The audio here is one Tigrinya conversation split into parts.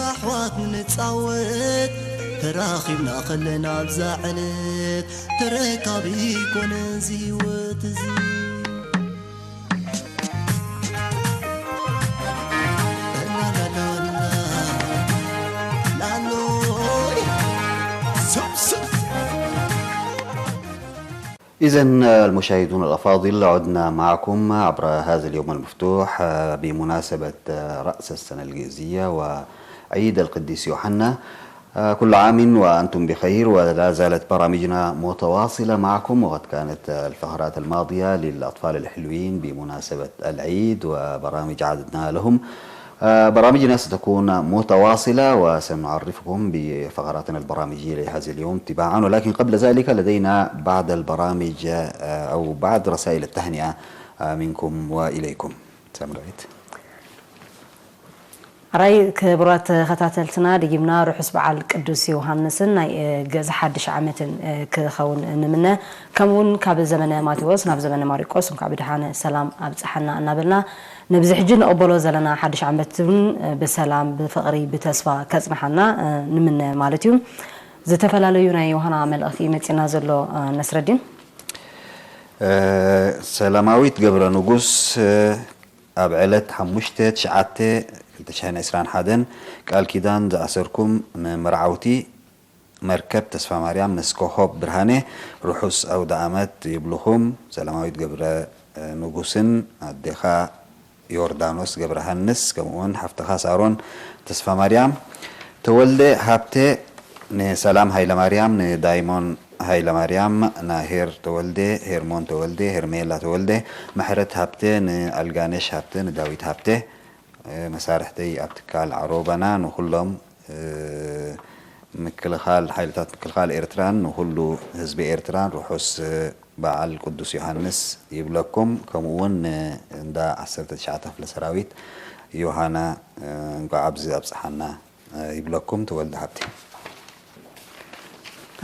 ኣሕዋት ንጻወት ተራኺብና ከለና ኣብዛ ዕለት ተረካቢ ኮነ እዚ ህይወት እዚ ላሎይ ስብስብ إذن المشاهدون الأفاضل، عدنا معكم عبر هذا اليوم المفتوح بمناسبة رأس السنة الجيزية وعيد القديس يوحنا. كل عام وأنتم بخير، ولا زالت برامجنا متواصلة معكم، وقد كانت الفقرات الماضية للأطفال الحلوين بمناسبة العيد، وبرامج عددناها لهم. آه، برامجنا ستكون متواصلة، وسنعرفكم بفقراتنا البرامجية لهذا اليوم تباعا، ولكن قبل ذلك لدينا بعض البرامج، آه، أو بعض رسائل التهنئة، آه، منكم وإليكم. سامرايت. ራይ ክቡራት ተኸታተልትና፣ ደጊምና ርሑስ በዓል ቅዱስ ዮሃንስን ናይ፣ እ፣ ገዛ ሓድሽ ዓመትን፣ እ፣ ክኸውን ንምነ። ከምኡ እውን ካብ ዘመነ ማቴዎስ ናብ ዘመነ ማሪቆስ እንኳዕ ብደሓነ ሰላም ኣብጽሓና እናበልና፣ ነብዚ ሕጂ ንቕበሎ ዘለና ሓድሽ ዓመት እውን፣ እ፣ ብሰላም፣ ብፍቕሪ፣ ብተስፋ ከጽንሓና፣ እ፣ ንምነ ማለት እዩ። ዝተፈላለዩ ናይ ዮሃና መልእኽቲ መጺና ዘሎ፣ እ፣ ነስረዲን። እ፣ ሰላማዊት ገብረ ንጉስ፣ እ፣ ኣብ ዕለት ሓሙሽተ ትሽዓተ ክልተ ሽሕን ዕስራን ሓደን ቃል ኪዳን ዝኣሰርኩም ንመርዓውቲ መርከብ ተስፋ ማርያም ምስ ኮኾብ ብርሃነ ርሑስ ኣውደ ዓመት ይብልኹም። ሰላማዊት ገብረ ንጉስን ኣዴኻ ዮርዳኖስ ገብረሃንስ፣ ከምኡውን ሓፍትኻ ሳሮን ተስፋ ማርያም። ተወልደ ሃብተ፣ ንሰላም ሃይለ ማርያም፣ ንዳይሞን ሃይለ ማርያም፣ ናሄር ተወልደ፣ ሄርሞን ተወልደ፣ ሄርሜላ ተወልደ፣ ምሕረት ሃብተ፣ ንኣልጋነሽ ሃብተ፣ ንዳዊት ሃብተ፣ እ፣ መሳርሕተይ ኣብ ትካል ዓሮባና፣ ንኹሎም፣ እ፣ ምክልኻል፣ ሓይልታት ምክልኻል ኤርትራን ንኹሉ ህዝቢ ኤርትራን ርሑስ፣ እ፣ በዓል ቅዱስ ዮሃንስ ይብለኩም። ከምኡ እውን ንእንዳ ዓሰርተ ትሽዓተ ክፍለ ሰራዊት ዮሃና፣ እ፣ እንኳዕ ኣብዚ ኣብጽሓና፣ እ፣ ይብለኩም። ተወልደ ሃብቴ።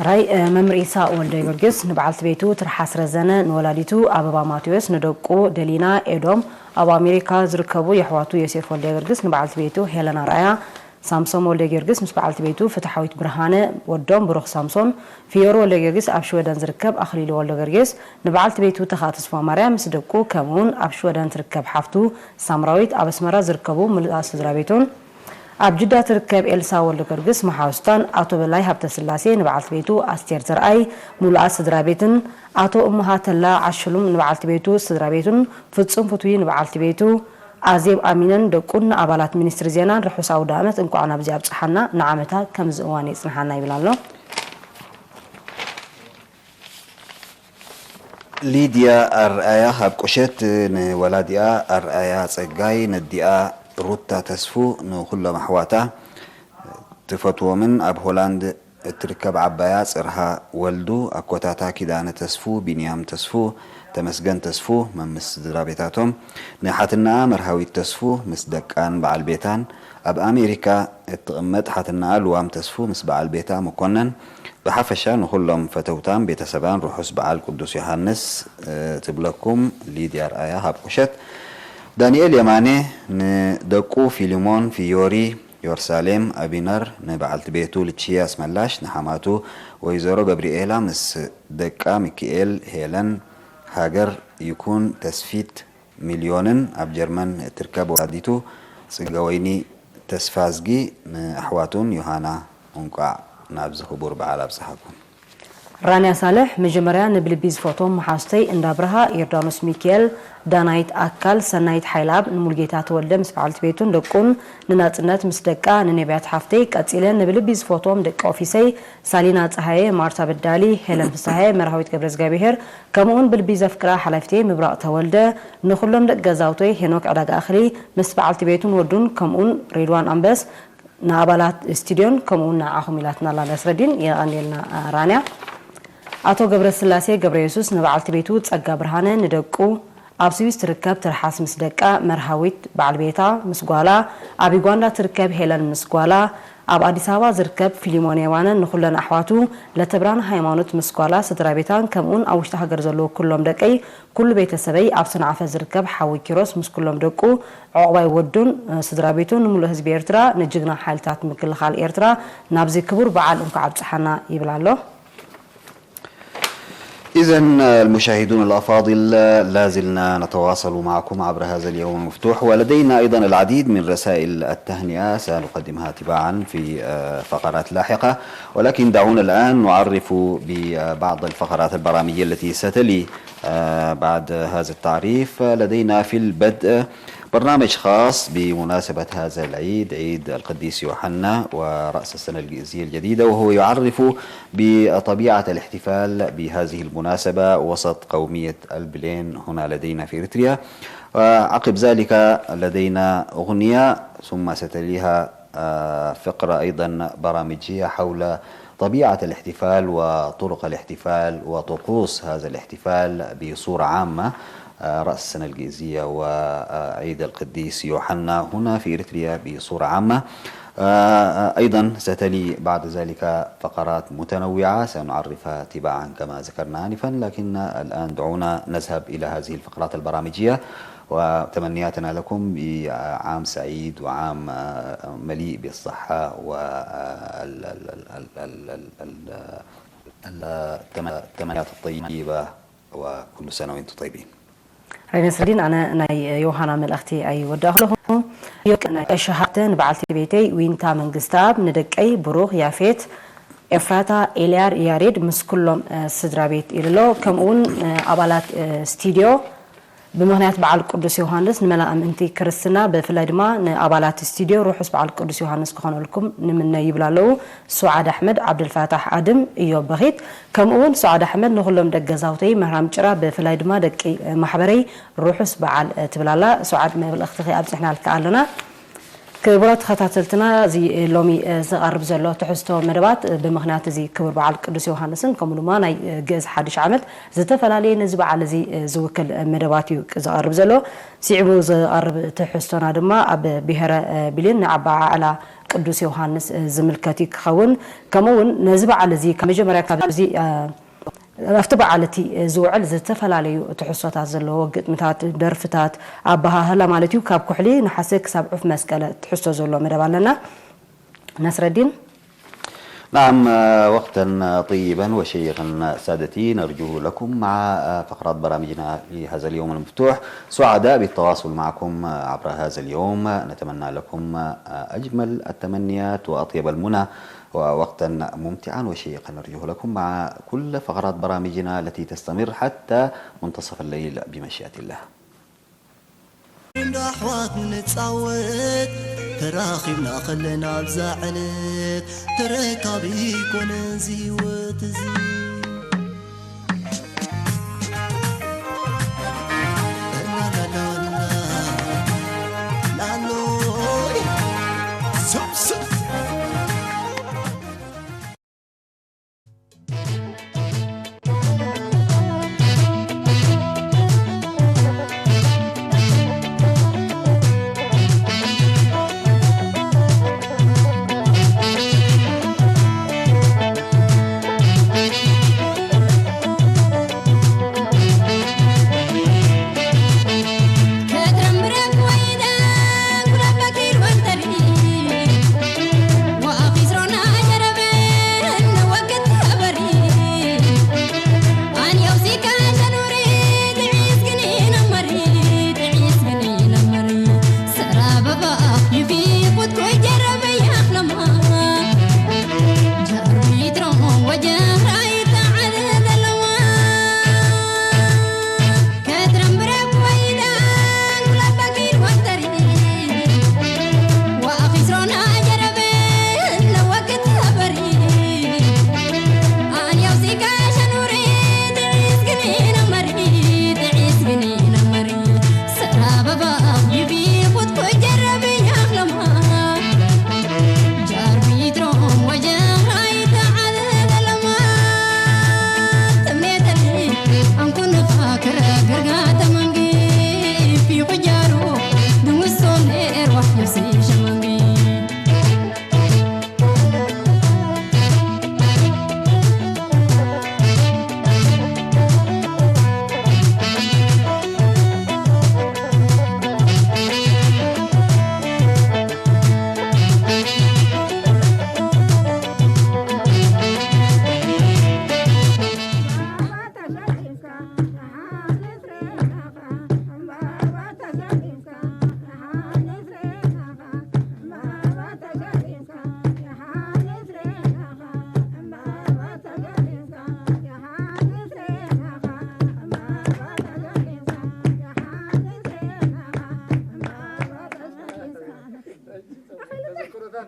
ራይ፣ እ፣ መምህር ኢሳ ወልደ ጊዮርጊስ ንበዓልቲ ቤቱ ትርሓስ ረዘነ፣ ንወላዲቱ ኣበባ ማቴዎስ፣ ንደቁ ደሊና፣ ኤዶም፣ ኣብ ኣሜሪካ ዝርከቡ የሕዋቱ ዮሴፍ ወልደ ጊዮርጊስ፣ ንበዓልቲ ቤቱ ሄለን ኣርኣያ፣ ሳምሶም ወልደ ጊዮርጊስ ምስ በዓልቲ ቤቱ ፍትሓዊት ብርሃነ፣ ወዶም ብሩኽ ሳምሶን፣ ፍዮሪ ወልደ ጊዮርጊስ፣ ኣብ ሽወደን ዝርከብ ኣኽሊሉ ወልደ ጊዮርጊስ፣ ንበዓልቲ ቤቱ ተኻ ተስፋ ማርያም ምስ ደቁ፣ ከምኡውን ኣብ ሽወደን ትርከብ ሓፍቱ ሳምራዊት፣ ኣብ ኣስመራ ዝርከቡ ምሉኣት ስድራ ቤቱን፣ ኣብ ጅዳ ትርከብ ኤልሳ ወልደ ጊዮርጊስ መሓውስታን፣ ኣቶ በላይ ሃብተስላሴ ንበዓልቲ ቤቱ ኣስቴር ዘርኣይ፣ ምሉኣት ስድራ ቤትን፣ ኣቶ እመሃ ተላ ዓሽሉም ንበዓልቲ ቤቱ ስድራ ቤቱን፣ ፍጹም ፍቱይ ንበዓልቲ ቤቱ፣ ኣዜብ ኣሚነን ደቁን፣ ንኣባላት ሚኒስትሪ ዜናን ርሑስ ኣውደ ዓመት እንኳዕ ናብዚ ኣብጽሓና፣ ንዓመታ ከምዚ እዋን የጽንሓና ይብል ኣሎ። ሊድያ ኣርኣያ ካብ ቁሸት፣ ንወላዲኣ ኣርኣያ ጸጋይ፣ ነዲኣ ሩታ ተስፉ፣ ንኹሎም ኣሕዋታ ትፈትዎምን ኣብ ሆላንድ እትርከብ ዓባያ ጽርሃ ወልዱ፣ ኣኮታታ ኪዳነ ተስፉ፣ ቢንያም ተስፉ፣ ተመስገን ተስፉ፣ መምስ ስድራ ቤታቶም፣ ንሓትናኣ መርሃዊት ተስፉ ምስ ደቃን በዓል ቤታን፣ ኣብ ኣሜሪካ እትቕመጥ ሓትናኣ ልዋም ተስፉ ምስ በዓል ቤታ መኮነን፣ ብሓፈሻ ንኹሎም ፈተውታን ቤተሰባን ርሑስ በዓል ቅዱስ ዮሃንስ፣ እ፣ ትብለኩም ሊድያ ኣርኣያ ካብ ቁሸት። ዳንኤል የማነ ንደቁ ፊሊሞን፣ ፊዮሪ፣ ዮርሳሌም፣ ኣቢነር፣ ንበዓልቲ ቤቱ ልቺያ ኣስመላሽ፣ ንሓማቱ ወይዘሮ ገብርኤላ ምስ ደቃ ሚኪኤል፣ ሄለን፣ ሃገር ይኩን፣ ተስፊት፣ ሚልዮንን ኣብ ጀርመን እትርከብ ወላዲቱ ጽገወይኒ ተስፋዝጊ፣ ንኣሕዋቱን ዮሃና፣ እንቋዕ ናብዚ ክቡር በዓል ኣብጽሓኩም። ራንያ ሳልሕ፣ መጀመርያ ንብልቢ ዝፈትዎም መሓዙተይ እንዳ ብርሃ፣ ዮርዳኖስ ሚካኤል፣ ዳናይት ኣካል፣ ሰናይት ሓይለኣብ፣ ንሙሉጌታ ተወልደ ምስ በዓልቲ ቤቱን ደቁን፣ ንናጽነት ምስ ደቃ፣ ንነቢያት ሓፍተይ፣ ቀጺለ ንብልቢ ዝፈትዎም ደቂ ኦፊሰይ፣ ሳሊና ጸሃየ፣ ማርታ በዳሊ፣ ሄለን ፍስሃየ፣ መርሃዊት ገብረዝጋብሄር፣ ከምኡውን ብልቢ ዘፍቅራ ሓላፊተይ ምብራቕ ተወልደ፣ ንኹሎም ደቂ ገዛውተይ ሄኖክ ዕዳጋ እኽሊ ምስ በዓልቲ ቤቱን ወዱን፣ ከምኡውን ሬድዋን ኣንበስ፣ ንኣባላት ስቱድዮን ከምኡውን ንዓኹም ኢላትና ኣላ ነስረዲን። የቐንየልና ራንያ። ኣቶ ገብረስላሴ ገብረየሱስ ንበዓልቲ ቤቱ ጸጋ ብርሃነ፣ ንደቁ ኣብ ስዊስ ትርከብ ትርሓስ ምስ ደቃ፣ መርሃዊት በዓል ቤታ ምስ ጓላ፣ ኣብ ዩጋንዳ ትርከብ ሄለን ምስ ጓላ፣ ኣብ ኣዲስ ኣበባ ዝርከብ ፊሊሞን የማነ ንኹለን ኣሕዋቱ ለተብራን ሃይማኖት ምስ ጓላ ስድራ ቤታን ከምኡውን ኣብ ውሽጢ ሃገር ዘለዉ ኩሎም ደቀይ ኩሉ ቤተሰበይ ኣብ ሰንዓፈ ዝርከብ ሓዊ ኪሮስ ምስ ኩሎም ደቁ ዕቑባይ ወዱን ስድራ ቤቱን ንምሉእ ህዝቢ ኤርትራ ንጅግና ሓይልታት ምክልኻል ኤርትራ ናብዚ ክቡር በዓል እንኳዕ ኣብጽሓና ይብል ኣሎ። إذن المشاهدون الأفاضل، لا زلنا نتواصل معكم عبر هذا اليوم المفتوح، ولدينا أيضا العديد من رسائل التهنئة سنقدمها تباعا في آه، فقرات لاحقة، ولكن دعونا الآن نعرف ببعض الفقرات البرامجية التي ستلي آه، بعد هذا التعريف. لدينا في البدء برنامج خاص بمناسبة هذا العيد، عيد القديس يوحنا ورأس السنة الجديدة، وهو يعرف بطبيعة الاحتفال بهذه المناسبة وسط قومية البلين هنا لدينا في إريتريا. وعقب ذلك لدينا أغنية، ثم ستليها آه، فقرة أيضا برامجية حول طبيعة الاحتفال وطرق الاحتفال وطقوس هذا الاحتفال بصورة عامة، آه، رأس السنة الجيزية وعيد القديس يوحنا هنا في إريتريا بصورة عامة. آه، أيضا ستلي بعد ذلك فقرات متنوعة سنعرفها تباعا كما ذكرنا آنفا، لكن الآن دعونا نذهب إلى هذه الفقرات البرامجية وتمنياتنا لكم بعام سعيد وعام آه، مليء بالصحة والتمنيات الطيبة، وكل سنة وأنتم طيبين. ሬድዮ ነስረዲን፣ ኣነ ናይ ዮሃና መልእኽቲ ኣይወዳእኹ ኣለኹ። ዮቅ ናይ ሸሃብተ ንበዓልቲ ቤተይ ዊንታ መንግስተኣብ፣ ንደቀይ ብሩኽ፣ ያፌት፣ ኤፍራታ፣ ኤልያር፣ ያሬድ ምስ ኩሎም ስድራ ቤት ኢሉ ኣሎ። ከምኡ እውን ኣባላት ስቱድዮ ብምኽንያት በዓል ቅዱስ ዮሃንስ ንመላእ ኣምንቲ ክርስትና ብፍላይ ድማ ንኣባላት ስቱድዮ ርሑስ በዓል ቅዱስ ዮሃንስ ክኾነልኩም ንምነ ይብሉ ኣለዉ። ሱዓድ ኣሕመድ፣ ዓብደልፋታሕ ኣድም፣ እዮብ በኺት፣ ከምኡ እውን ሱዓድ ኣሕመድ ንኹሎም ደቂ ገዛውተይ ምህራም ጭራ ብፍላይ ድማ ደቂ ማሕበረይ ርሑስ በዓል ትብል ኣላ። ሱዓድ መልእኽትኺ ኣብፂሕናልካ ኣለና። ክቡራት ተኸታተልትና፣ እዚ ሎሚ ዝቐርብ ዘሎ ትሕዝቶ መደባት ብምኽንያት እዚ ክቡር በዓል ቅዱስ ዮሃንስን ከምኡ ድማ ናይ ግእዝ ሓድሽ ዓመት ዝተፈላለየ ነዚ በዓል እዚ ዝውክል መደባት እዩ ዝቐርብ ዘሎ። ስዒቡ ዝቐርብ ትሕዝቶና ድማ ኣብ ብሔረ ቢሊን ንኣበዓዕላ ቅዱስ ዮሃንስ ዝምልከት እዩ ክኸውን። ከምኡ እውን ነዚ በዓል እዚ ካብ መጀመርያ ካብ እዚ ኣብቲ በዓል እቲ ዝውዕል ዝተፈላለዩ ትሕዝቶታት ዘለዎ ግጥምታት፣ ደርፍታት፣ ኣበሃህላ ማለት እዩ። ካብ ኩሕሊ ነሓሰ ክሳብ ዑፍ መስቀለ ትሕዝቶ ዘለዎ መደብ ኣለና። ነስረዲን። نعم، آه، وقتا طيبا وشيقا سادتي نرجوه لكم مع آه، فقرات برامجنا في هذا اليوم المفتوح. سعداء بالتواصل معكم آه، عبر هذا اليوم. نتمنى لكم آه، أجمل التمنيات وأطيب المنى ووقتا ممتعا وشيقا نرجوه لكم مع كل فقرات برامجنا التي تستمر حتى منتصف الليل بمشيئة الله. እንዶ ኣሕዋት ንጻወት ተራኺብና ኸለና ኣብዛ ዕለት ተረካቢ ይኮነ እዚ ህይወት እዚ ላሎይ ሰብስብ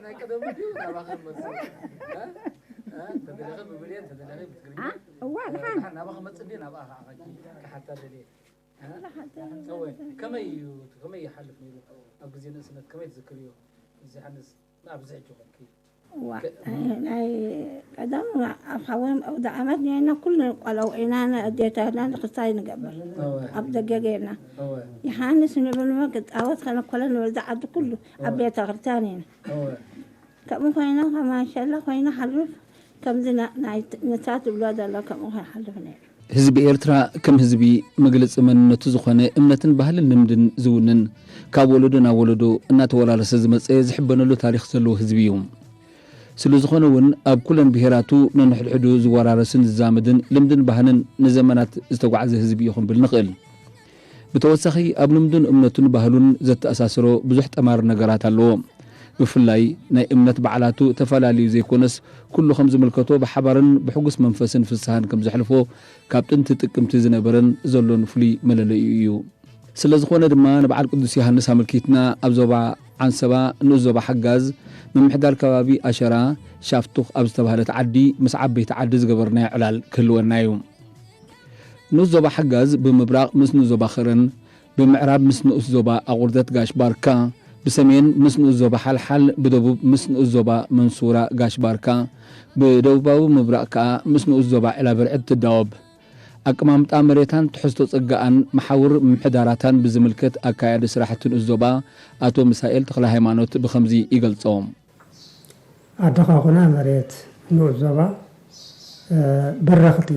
ናይ ቀደሙ ድዩ ናባኸ መጽእ? እ? እ? ተደለኸ ብብሬን፣ ተደለኸ ብትግርኛ? እ? እዋ፣ እ፣ ደሓን። ደሓን ናባኸ መጽእ ድዩ ናብኣ ከዓ ክሓታ ደልየ? እ? እወ፣ ከመይ እዩ፣ ከመይ ይሓልፍ ነይሩ? ኣብ ግዜ ንእስነት ከመይ ትዝክርዮ? እዚ ሓንስ ኣብዚ ሕጂ ኮንኪ? እዋ፣ ከ- ናይ ቀደም ኣብ ሓወም ኣውደ ዓመት ኔርና ኩሉ ቆልዑ ኢና ንኣዴታትና ንክስታይ ንገብር። እወ። ኣብ ደገ ጌርና። እወ። ይሓንስ ንብል እሞ ክጻወት ከነኮለ ንብል ዝዓዲ ኩሉ ኣብ እወ። ቤተ ክርስቲያን ኢና። እወ። ከምኡ ኮይና ከማሸላ ኮይና ሓልፍ ከምዚ ና-፣ ናይ ት-፣ ንሳ ትብሎ ዘሎ ከምኡ ከይሓልፍ ነይሩ። ህዝቢ ኤርትራ ከም ህዝቢ መግለጺ መንነቱ ዝኾነ እምነትን ባህልን ልምድን ዝውንን፣ ካብ ወለዶ ናብ ወለዶ እናተወራረሰ ዝመጸ ዝሕበነሉ ታሪኽ ዘለዎ ህዝቢ እዩ። ስለ ዝኾነ እውን ኣብ ኩለን ብሄራቱ ነንሕድሕዱ ዝወራረስን ዝዛመድን ልምድን ባህልን ንዘመናት ዝተጓዕዘ ህዝቢ እዩ ክንብል ንኽእል። ብተወሳኺ ኣብ ልምዱን እምነቱን ባህሉን ዘተኣሳስሮ ብዙሕ ጠማሪ ነገራት ኣለዎ። ብፍላይ ናይ እምነት በዓላቱ ተፈላለዩ ዘይኮነስ ኩሉ ከም ዝምልከቶ ብሓባርን ብሕጉስ መንፈስን ፍስሃን ከም ዘሕልፎ ካብ ጥንቲ ጥቅምቲ ዝነበረን ዘሎን ፍሉይ መለለዩ እዩ። ስለ ዝኾነ ድማ ንበዓል ቅዱስ ዮሃንስ ኣመልኪትና ኣብ ዞባ ዓንሰባ ንኡስ ዞባ ሓጋዝ ምምሕዳር ከባቢ ኣሸራ ሻፍቱኽ ኣብ ዝተባህለት ዓዲ ምስ ዓበይቲ ዓዲ ዝገበርናዮ ዕላል ክህልወና እዩ። ንኡስ ዞባ ሓጋዝ ብምብራቕ ምስ ንኡስ ዞባ ኸረን፣ ብምዕራብ ምስ ንኡስ ዞባ ኣቑርደት ጋሽ ባርካ፣ ብሰሜን ምስ ንኡስ ዞባ ሓልሓል፣ ብደቡብ ምስ ንኡስ ዞባ መንሱራ ጋሽ ባርካ፣ ብደቡባዊ ምብራቕ ከኣ ምስ ንኡስ ዞባ ዒላብርዕድ ትዳወብ። ኣቀማምጣ መሬታን ትሕዝቶ ጸጋኣን መሓውር ምምሕዳራታን ብዝምልከት ኣካያዲ ስራሕቲ ንኡስ ዞባ ኣቶ ምሳኤል ተኽለሃይማኖት ብኸምዚ ይገልጾ። ኣደኻኹና መሬት ንኡስ ዞባ፣ እ፣ በረኽቲ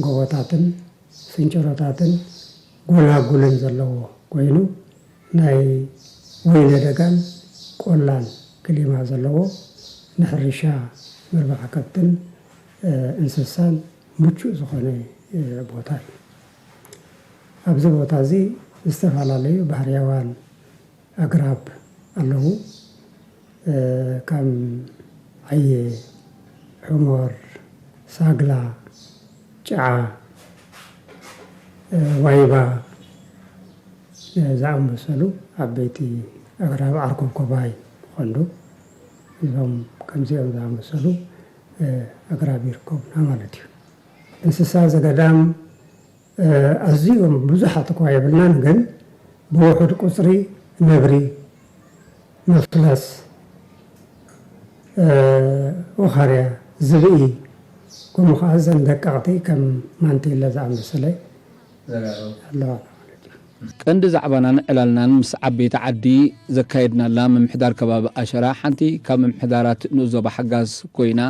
ጎቦታትን ስንጭሮታትን ጎላጉልን ዘለዎ ኮይኑ፣ ናይ ወይነ ደጋን ቆላን ክሊማ ዘለዎ፣ ንሕርሻ ምርባሕ ከብትን፣ እ፣ እንስሳን ምቹእ ዝኾነ፣ እ፣ ቦታ እዩ። ኣብዚ ቦታ እዚ ዝተፈላለዩ ባህርያውያን ኣግራብ ኣለዉ። እ፣ ከም ዓየ፣ ሑሞር፣ ሳግላ፣ ጭዓ፣ እ፣ ዋይባ፣ እ፣ ዝኣመሰሉ ዓበይቲ ኣግራብ፣ ዓርኮብኮባይ፣ ቆንዶ፣ እዞም ከምዚኦም ዝኣመሰሉ፣ እ፣ ኣግራብ ይርከቡና ማለት እዩ። እንስሳ ዘገዳም እ፣ ኣዝዮም ብዙሓት እኳ የብልናን፣ ግን ብውሑድ ቁጽሪ ነብሪ፣ መፍለስ፣ እ፣ ወኻርያ፣ ዝብኢ፣ ከምኡ ኸዓ እዘን ደቀቕቲ ከም ማንቲለ ዝኣመሰለ ዘለዋ ማለት እዩ። ቀንዲ ዛዕባናን ዕላልናን ምስ ዓበይቲ ዓዲ ዘካየድናላ ምምሕዳር ከባቢ ኣሸራ ሓንቲ ካብ ምምሕዳራት ንኡስ ዞባ ሓጋዝ ኮይና፣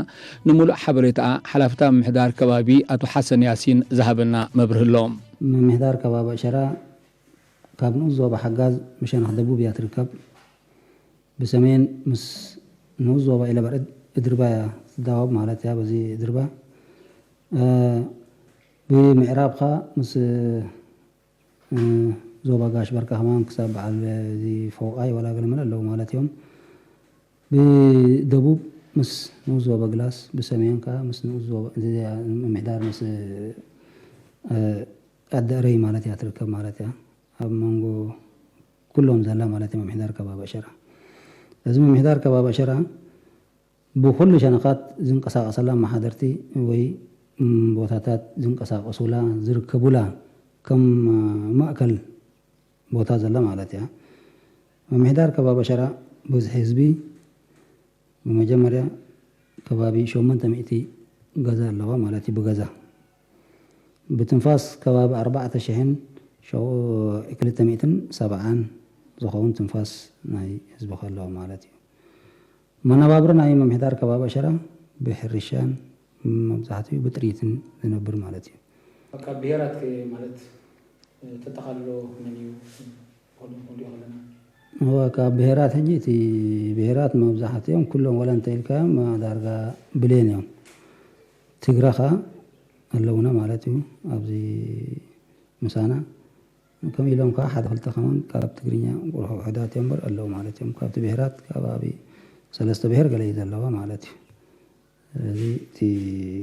ንምሉእ ሓበሬታኣ ሓላፍታ ምምሕዳር ከባቢ ኣቶ ሓሰን ያሲን ዝሃበና መብርሂ ኣሎ። ምምሕዳር ከባቢ ኣሸራ ካብ ንኡስ ዞባ ሓጋዝ ብሸነኽ ደቡብ እያ ትርከብ። ብሰሜን ምስ ንኡስ ዞባ ኢለበርዕድ እድርባ እያ ትዳወብ ማለት እያ። በዚ እድርባ፣ እ፣ ብምዕራብ ኸኣ ምስ እ፣ ዞባ ጋሽ ባርካ ከማን ክሳብ በዓል እዚ ፎቃይ ዋላ ገለመለ ኣለዉ ማለት እዮም። ብደቡብ ምስ ንኡስ ዞባ ግላስ፣ ብሰሜን ከኣ ምስ ንኡስ ዞባ፣ እዚ ምምሕዳር ምስ፣ እ፣ ኣዲ ኣረይ ማለት እያ ትርከብ ማለት እያ። ኣብ መንጎ ኩሎም ዘላ ማለት እዩ ምምሕዳር ከባቢ ኣሸራ። እዚ ምምሕዳር ከባቢ ኣሸራ ብኹሉ ሸነኻት ዝንቀሳቐሰላ ኣመሓደርቲ ወይ፣ እም፣ ቦታታት ዝንቀሳቐሱላ፣ ዝርከቡላ ከም፣ እ፣ ማእከል ቦታ ዘላ ማለት እያ። ምምሕዳር ከባቢ ኣሸራ ብዝሒ ህዝቢ ብመጀመርያ ከባቢ ሸሞንተ ሚእቲ ገዛ ኣለዋ ማለት እዩ ብገዛ። ብትንፋስ ከባቢ ኣርባዕተ ሽሕን ሸው-፣ ክልተ ሚእትን ሰብዓን ዝኸውን ትንፋስ ናይ ህዝቢ ከለዋ ማለት እዩ። መነባብሮ ናይ ምምሕዳር ከባቢ ኣሸራ ብሕርሻን መብዛሕትኡ ብጥሪትን ዝነብር ማለት እዩ። ካብ ብሄራት ከ ማለት ተጠቓልሎ መን እዩ? ብኸምኡ ክንሪኦ ከለና። እወ፣ ካብ ብሄራት ሕጂ እቲ ብሄራት መብዛሕትኦም ኩሎም ዋላ እንተ ኢልካዮም ዳርጋ ብሌን እዮም። ትግረ ኸኣ ኣለውና ማለት እዩ ኣብዚ ምሳና። ከምኡ ኢሎም ከኣ ሓደ ክልተ ከማን ካብ ትግርኛ ውሑዳት እዮም እምበር ኣለዉ ማለት እዮም። ካብቲ ብሄራት ከባቢ ሰለስተ ብሄር ገለ እዩ ዘለዋ ማለት እዩ። ስለዚ እቲ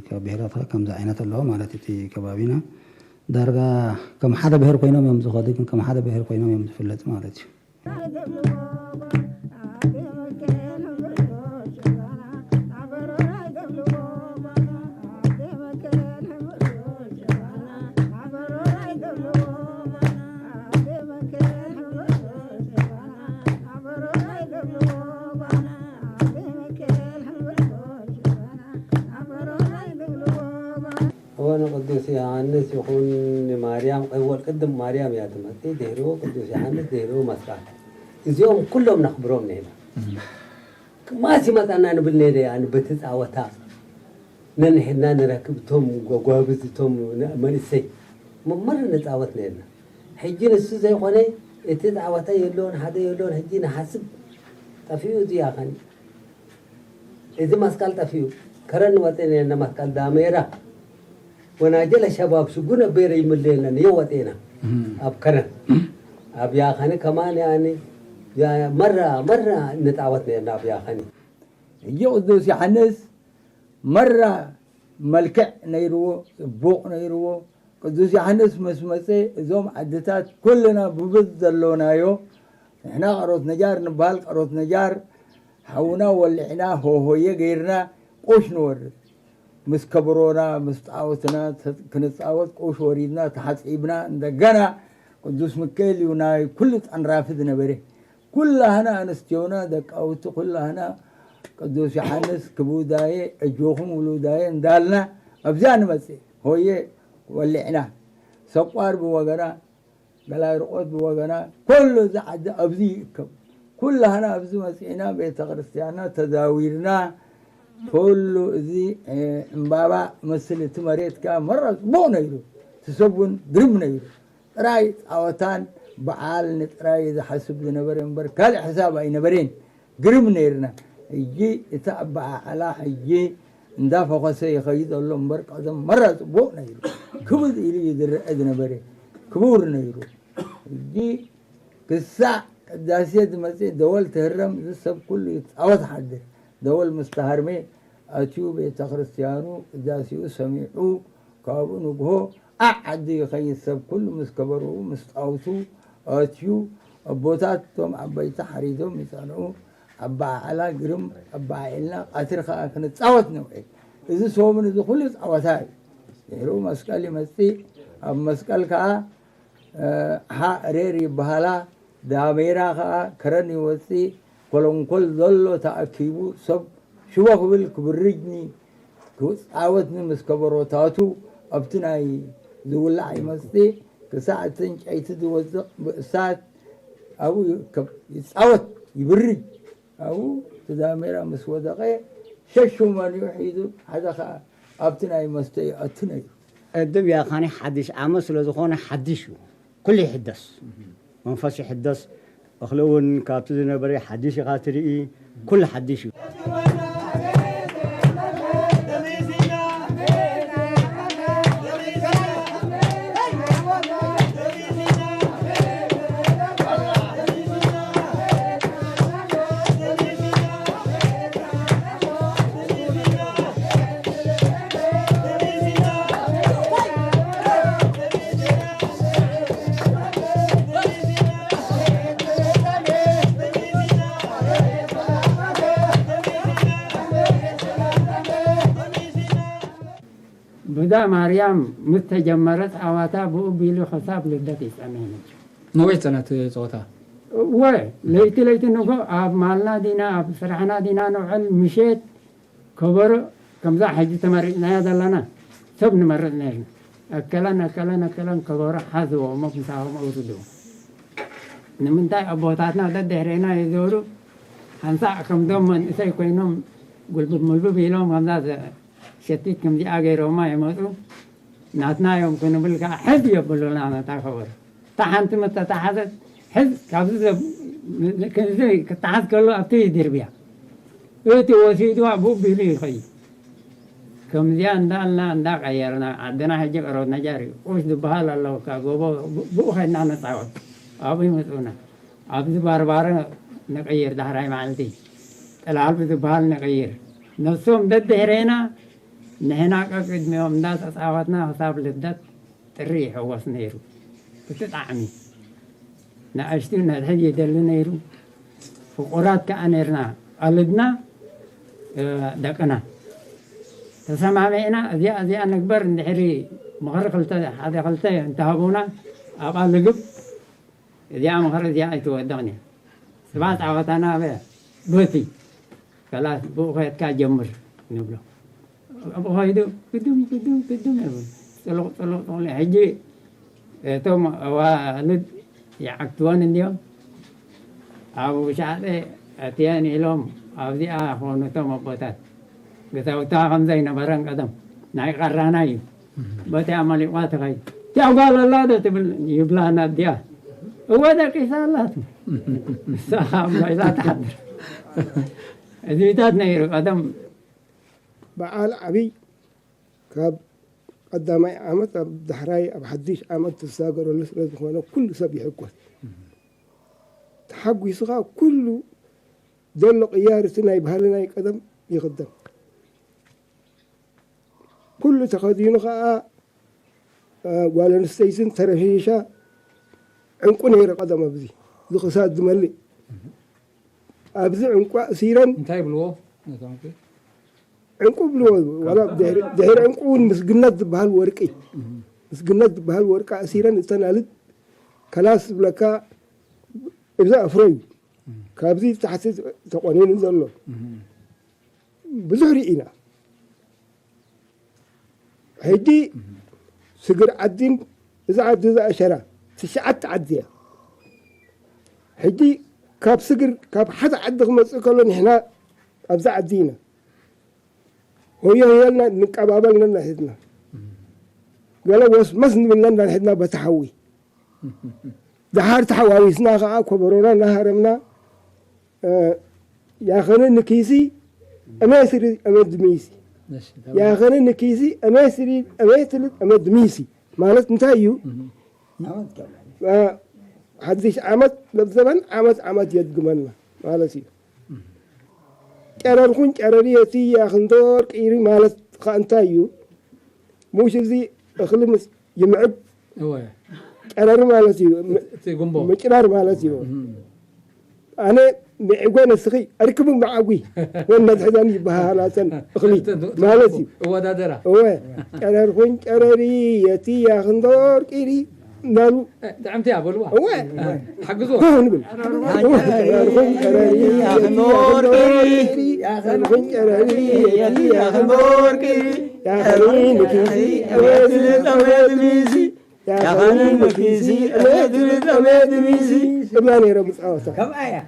ካብ ብሄራት ከኣ ከምዚ ዓይነት ኣለዎ ማለት እዩ። እቲ ከባቢና ዳርጋ ከም ሓደ ብሄር ኮይኖም እዮም ዝኸዱ፣ ግን ከም ሓደ ብሄር ኮይኖም እዮም ዝፍለጡ ማለት እዩ። ንቅዱስ ዮሃንስ ይኹን ንማርያም፣ እወ፣ ቅድም ማርያም እያ ትመጽእ፣ ድሕሪኡ ቅዱስ ዮሃንስ፣ ድሕሪኡ መስቀል። እዚኦም ኩሎም ነኽብሮም ነይና። ማስ ይመጻና ንብል ነይረ፣ ያኒ በቲ ጻወታ ነንሕድና ንረክብ፣ እቶም ጎጓብዝ፣ እቶም ነ-፣ መንእሰይ መመር ንጻወት ነይርና። ሕጂ ንሱ ዘይኮነ፣ እቲ ጻወታ የሎን፣ ሓደ የሎን፣ ሕጂ ንሓስብ፣ ጠፊኡ እዚ ያኸኒ። እዚ መስቀል ጠፊኡ፣ ከረን ወጤ ነይርና፣ መስቀል ዳሜራ። ወናጀለ ሸባብ ሽጉ ነበረ ይምለየለን፣ የወጤና። ኣብ ከረን። ኣብ ያኸኒ ከማን ያኒ፣ ያ-፣ መራ፣ መራ ንጻወት ነይርና ኣብ ያኸኒ። ሕጂ ቅዱስ ዮሃንስ መራ መልክዕ ነይርዎ፣ ጽቡቕ ነይርዎ። ቅዱስ ዮሃንስ ምስ መጸ፣ እዞም ዓድታት ኩልና ብብዝ ዘሎናዮ፣ ንሕና ቀሮት ነጃር ንበሃል፣ ቀሮት ነጃር ሓውና ወሊዕና፣ ሆሆየ ገይርና፣ ቁሽ ንወርድ። ምስ ከበሮና፣ ምስ ጣዖትና ተ-፣ ክንጻወት፣ ቁሽ ወሪድና፣ ተሓጺብና፣ እንደገና ቅዱስ ሚካኤል እዩ ናይ ኩሉ ጸንራፊ ዝነበረ። ኩላህና ኣንስትዮና፣ ደቃውቲ ኩላህና ቅዱስ ዮሓንስ ክቡዳየ፣ እጆኹም ውሉዳየ እንዳልና ኣብዚኣ ንመጽእ። ሆየ ወሊዕና፣ ሰቋር ብወገና፣ ገላይ ርቆት ብወገና፣ ኩሉ እዚ ዓዲ ኣብዚ ይእከብ። ኩላህና ኣብዚ መጺእና ቤተ ክርስቲያንና ተዛዊርና፣ ኩሉ እዚ፣ እ፣ ዕምባባ መስል እቲ መሬት ከኣ መራ ጽቡቕ ነይሩ። እቲ ሰብ እውን ግርም ነይሩ። ጥራይ ጻወታን በዓል ንጥራይ ዝሓስብ ዝነበረ እምበር ካልእ ሕሳብ ኣይነበረን። ግርም ነይርና። ሕጂ እቲ ኣበዓዕላ ሕጂ እንዳፈኾሰ ይኸይድ ዘሎ እምበር ቀደም መራ ጽቡቕ ነይሩ። ክብድ ኢሉ እዩ ዝረአ ዝነበረ። ክቡር ነይሩ። ሕጂ ክሳዕ ቅዳሴ ዝመጽእ ደወል ትህረም፣ እዚ ሰብ ኩሉ ይጻወት ሓድር። ደወል ምስ ተሃርመ ኣትዩ ቤተ ክርስቲያኑ ቅዳሴኡ ሰሚዑ ካብኡ ንግሆ ኣዕ ዓዲ ይኸይድ ሰብ ኩሉ ምስ ከበርኡ ምስ ጣውቱ ኣትዩ ኣቦታት እቶም ዓበይቲ ሓሪዶም ይጸንዑ። ኣበዓዕላ ግርም ኣበዓዒልና ቀትሪ ከኣ ክንጻወት ንውዕል። እዚ ሰሙን እዚ ኩሉ ጻወታ እዩ። ድሕሪኡ መስቀል ይመጽእ። ኣብ መስቀል ከኣ ሓ ሬር ይበሃላ። ዳሜራ ኸኣ ከረን ይወጽእ። ኮለንኮል ዘሎ ተኣኪቡ ሰብ ሽቦ ክብል ክብርጅኒ ክጻወትኒ ምስ ከበሮታቱ ኣብቲ ናይ ዝውላዕ ይመጽእ። ክሳዕ እቲ ዕንጨይቲ ዝወጽቕ ብእሳት ኣብኡ ይርከብ፣ ይጻወት፣ ይብርጅ። ኣብኡ እቲ ዳሜራ ምስ ወደቐ ሸሹ መሊኡ ሒዙ ሓደ ኸኣ ኣብቲ ናይ መስተ ይኣቱ ነይሩ። ዕድብ ያኻኒ ሓድሽ ዓመት ስለ ዝኾነ ሓድሽ እዩ። ኩሉ ይሕደስ። መንፈስ ይሕደስ። እኽሊ እውን ካብቲ ዝነበረ ሓድሽ ኢኻ ትርኢ። ኩሉ ሓድሽ እዩ። ብዳ ማርያም ምስ ተጀመረ ጸዋታ ብኡ ቢሉ ክሳብ ልደት ይጸንሕ ነይሩ። ነዊሕ ጸንሐ እቲ ጸወታ። እወ፣ ለይቲ ለይቲ ንጎ ኣብ ማልና ዲና ኣብ ስራሕና ዲና ንውዕል፣ ምሸት ከበሮ ከምዛ ሕጂ ተመሪጽናያ ዘለና ሰብ ንመርጽ ነርና። ኣከለን ኣከለን ኣከለን ከበሮ ሓዝዎ እሞ ምሳኹም ኣውርድዎ። ንምንታይ ኣቦታትና ደድሕሬና ይዞሩ ሓንሳእ ከምዞም መንእሰይ ኮይኖም ጉልብብ ሙልብብ ኢሎም ከምዛ ዘ-፣ ሸቲት ከምዚኣ ገይሮማ ይመጹ። ናትና እዮም ክንብል ከኣ ሕዝ የብሉና ነታ ከበሮ። እታ ሓንቲ ምስ ተታሓዘት፣ ሕዝ፣ ካብዚ ዘብ-፣ ክንዚ ክተሓዝ ከሎ ኣብቲ ይድርብያ። እቲ ወሲድዋ ብኡ ቢሉ ይኸይድ። ከምዚኣ እንዳልና እንዳቀየርና፣ ዓድና ሕጂ ቀረብ ነጃር እዩ። ቁሽ ዝበሃል ኣሎ፣ ካብ ጎቦ ብ-፣ ብኡ ኸድና ንጻወት። ኣብኡ ይመጹና። ኣብዚ ባርባረ ንቀይር፣ ዳሕራይ መዓልቲ ጥላልቢ ዝበሃል ንቀይር። ነሶም ደድሕሬና፣ ንሕና ቀቅድሚኦም እንዳተጻወትና ክሳብ ልደት ጥሪ ይሕወስ ነይሩ። ብጣዕሚ ንኣሽቱ ነድሕድ ይደሊ ነይሩ። ፍቑራት ከኣ ነይርና፣ ቀልድና፣ እ፣ ደቅና። ተሰማሚዕና እዚኣ፣ እዚኣ ንግበር፣ እንድሕሪ ምኽሪ ክልተ፣ ሓደ ክልተ እንተሃቡና፣ ኣብኣ ልግብ፣ እዚኣ ምኽሪ እዚኣ ኣይትወድቕን እያ። ስባ ጻወታና ኣበ፣ በቲ፣ ከላስ፣ ብኡ ኸየድካ ጀምር ንብሎ። ኣብኡ ኸይዱ፣ ግድም፣ ግድም፣ ግድም ይብል። ጥሉቕ ጥሉቕ ጥሉቕ። ሕጂ እቶም ኣዋልድ ይዓግትወን እንድዮም። ኣብ ውሽዓጠ ኣትየን ኢሎም ኣብዚኣ ኾኑ እቶም ኣቦታት። ገዛውታ ከም ዘይነበረን ቀደም ናይ ቀራና እዩ። በቲኣ መሊቋ ትኸይድ። እቲኣ ጓል ኣላ ዶ ትብል ይብላን ኣዲኣ። እወ ደቂሳ ኣላ ትብል። ንሳ ኣብ ገዛ ትሓድር። እዚታት ነይሩ ቀደም። በዓል ዓብይ ካብ ቀዳማይ ዓመት ኣብ ዳሕራይ ኣብ ሓድሽ ዓመት ትሳገረሉ ስለ ዝኾነ ኩሉ ሰብ ይሕጎስ። ተሓጒስኻ ኩሉ ዘሎ ቅያር እቲ ናይ ባህሊ ናይ ቀደም ይኽደን። ኩሉ ተኸዲኑ ኸዓ ጓል ኣንስተይትን ተረፊሻ ዕንቁ ነይሩ ቀደም ኣብዚ ዝኽሳድ ዝመልእ ኣብዚ ዕንቁ ኣእሲረን እንታይ ይብልዎ ነቶም ዕንቁ ዕንቁ ብልዎ ዋላ ድሕሪ ዕንቁ እውን ምስግነት ዝበሃል ወርቂ ምስግነት ዝበሃል ወርቂ ኣእሲረን እተን ኣልድ ከላስ ዝብለካ እብዛ ኣፍሮ እዩ ካብዚ ታሕቲ ተቆኒኑ ዘሎ ብዙሕ ርኢና ሕጂ ስግር ዓዲን እዛ ዓዲ እዛ ሸራ ትሽዓተ ዓዲ እያ ሕጂ ካብ ስግር ካብ ሓደ ዓዲ ክመፅእ ከሎ ንሕና ኣብዚ ዓዲ ኢና ሆዮ ሆዮልና ንቀባበል ነና ሒዝና ገለ ወስመስ ንብል ነና ሒዝና በቲ ሓዊ ደሓር ተሓዋዊስና ከዓ ኮበሮና እናሃረምና ያኸነ ንኪሲ እሜስሪ እመድሚሲ ያኸነ ንኪሲ እሜስሪ እሜትሪ እመድሚሲ ማለት እንታይ እዩ ሓድሽ ዓመት ለብዘበን ዓመት ዓመት የድግመና ማለት እዩ ጨረርኩን ጨረሪ የቲ ያኽንዶር ቂሪ ማለት ከዓ እንታይ እዩ ሙሽ እዚ እኽሊ ምስ ይምዕብ ጨረሪ ማለት እዩ ምጭራር ማለት እዩ ኣነ ንዕጎ ነስኺ ኣርክቡ መዓጉ ወነድሕዘን ይበሃላተን እኽሊ ማለት እዩ እወዳደራ እወ ጨረርኹን ጨረሪ የቲ ያኽንዶር ቂሪ እናሉ ጥዕምቲ እያ በልዋ እወ ሓግዝዋ ንብል ጨረርኹን ጨረሪ የቲ ያኽንዶር ቂሪ ጨረርኹን ጨረሪ የቲ ያኽንዶር ቂሪ ያኽኒ ንኪ እወ ዝልጠመ ድሚሲ ያኸንን መኪሲ እመድሪ ጠመድሪሲ እብላ ነይረ ምፃወታ ከምኣ እያ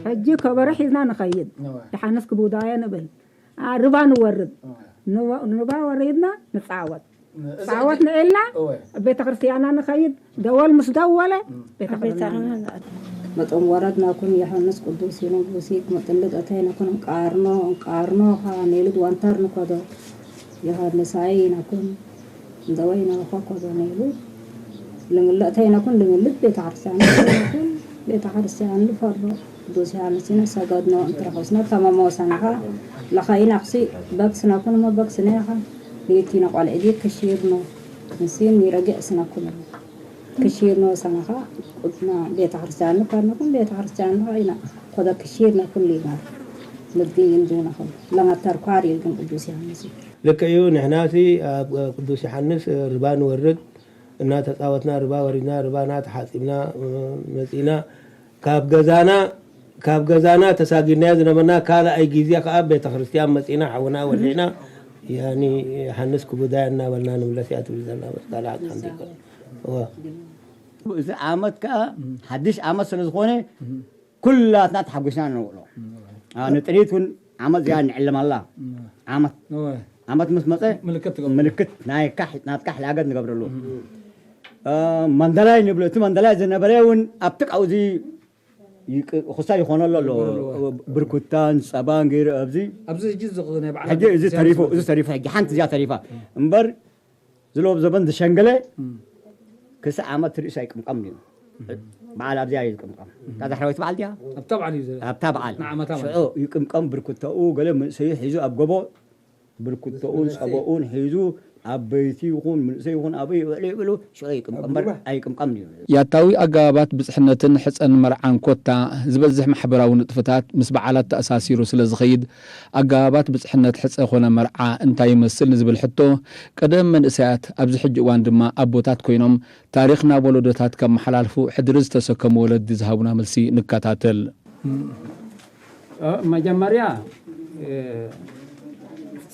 ሕጂ ከበሮ ሒዝና ንኸይድ። ዮሃንስ ክቡዳየ ንብል። ርባ ንወርድ። ርባ ወሪድና ንፃወት። ፃወት ንእልና ቤተ ክርስቲያና ንኸይድ። ደወል ምስ ደወለ ቤተ ክርስቲያና መጠን ወረድናኩም ዮሃንስ ቅዱስ ይነጉሲ መጠን ልደተይነኩን ቃርኖ ቃርኖ ኻ ኔልድ ዋንታር ንኮዶ ዮሃንስ ኣይ ይነኩን እንዘወይ ነወኸ ኮዶ ኔሉ ልምለእተይነኩን ልምልት ቤተ ክርስቲያን ይነኩን ቤተ ክርስቲያን ልፈሮ ቅዱስ ዮሃንስ ይነ ሰገድኖ እንትረኸስነ ተመመወሰነኻ ለኸይናክሲ በክስነኩን መበክስነ ኢኻ ሊቲ ነቆልዕዲ ክሽይርኖ ንሲን ይረግዕ ስነኩን ክሽይርኖ ሰነኻ ቁጥና ቤተ ክርስቲያን ንፈርነኩን ቤተ ክርስቲያን ንኸይና ኮደ ክሽይርነኩን ሊና ንግዲ ይንዱነኹም ለመተርኳር ይልግን ቅዱስ ዮሃንስ እዩ። ልክዕ እዩ። ንሕናሲ ኣብ ቅዱስ ዮሓንስ ርባ ንወርድ እናተጻወትና ርባ ወሪድና ርባና ተሓጺብና መጺና ካብ ገዛና ካብ ገዛና ተሳጊድናዮ ዝነበርና ካልኣይ ግዜ ከኣ ቤተ ክርስቲያን መጺና ሓውና ወሊዕና ያኒ ሓንስ ክቡዳያ እናበልና ንምለስ እያ ትብል ዘላ። በቃ ካልእ ሓንቲ እኮ። እወ። እዚ ዓመት ከኣ ሓድሽ ዓመት ስለ ዝኾነ ኩላትና ተሓጒስና ንውዕሎ። አ፣ ንጥሪት እውን ዓመት እዚኣ ንዕልመላ። ዓመት፣ እወ። ዓመት ምስ መጸ ምልክት ትገብሩ። ምልክት ናይ ካሕ-፣ ናትካ ሕላገት ንገብረሉ። አ፣ መንደላይ ንብሎ። እቲ መንደላይ ዝነበረ እውን ኣብቲ ካብዚ ይቅ-፣ ክሳይ ይኾነሉ ኣሎ። ይኾነሉ። ብርኩታን ጸባን ገይሩ ኣብዚ ኣብዚ ሕጂ እዚ ናይ በዓል ሕጂ እዚ ዓመት ተሪፉ፣ እዚ ተሪፉ፣ ሕጂ ሓንቲ እዚኣ ተሪፋ። እምበር ዝሎ ዘበን ዝሸንገለ እም። ክሳዕ ዓመት ርእሱ ኣይቅምቀም እዩ። በዓል ኣብዚኣ እዩ ዝቅምቀም። እታ ዳሕረወይቲ በዓል ድያ? ኣብታ በዓል እዩ ዘ-፣ ኣብታ በዓል። ንዓመታ ማለት ሽዑ እዩ። ይቅምቀም፣ ብርኩተኡ ገለ መንእሰዩ ሒዙ ኣብ ጎቦ ብርኩተኡን ጸበኡን ሒዙ ዓበይቲ ይኹን መንእሰይ ይኹን ኣበይ ይውዕሉ ይብሉ፣ ሽዑ ይቅምቀም እምበር ኣይቅምቀም እዩ። ያታዊ ኣገባባት ብጽሕነትን ሕጸን መርዓን ኮታ ዝበዝሕ ማሕበራዊ ንጥፈታት ምስ በዓላት ተኣሳሲሩ ስለ ዝኸይድ፣ ኣገባባት ብጽሕነት ሕጸ ኮነ መርዓ እንታይ ይመስል ንዝብል ሕቶ፣ ቀደም መንእሰያት፣ ኣብዚ ሕጂ እዋን ድማ ኣቦታት ኮይኖም ታሪኽ ናብ ወለዶታት ከመሓላልፉ ሕድሪ ዝተሰከሙ ወለዲ ዝሃቡና መልሲ ንከታተል። እ፣ መጀመርያ፣ እ፣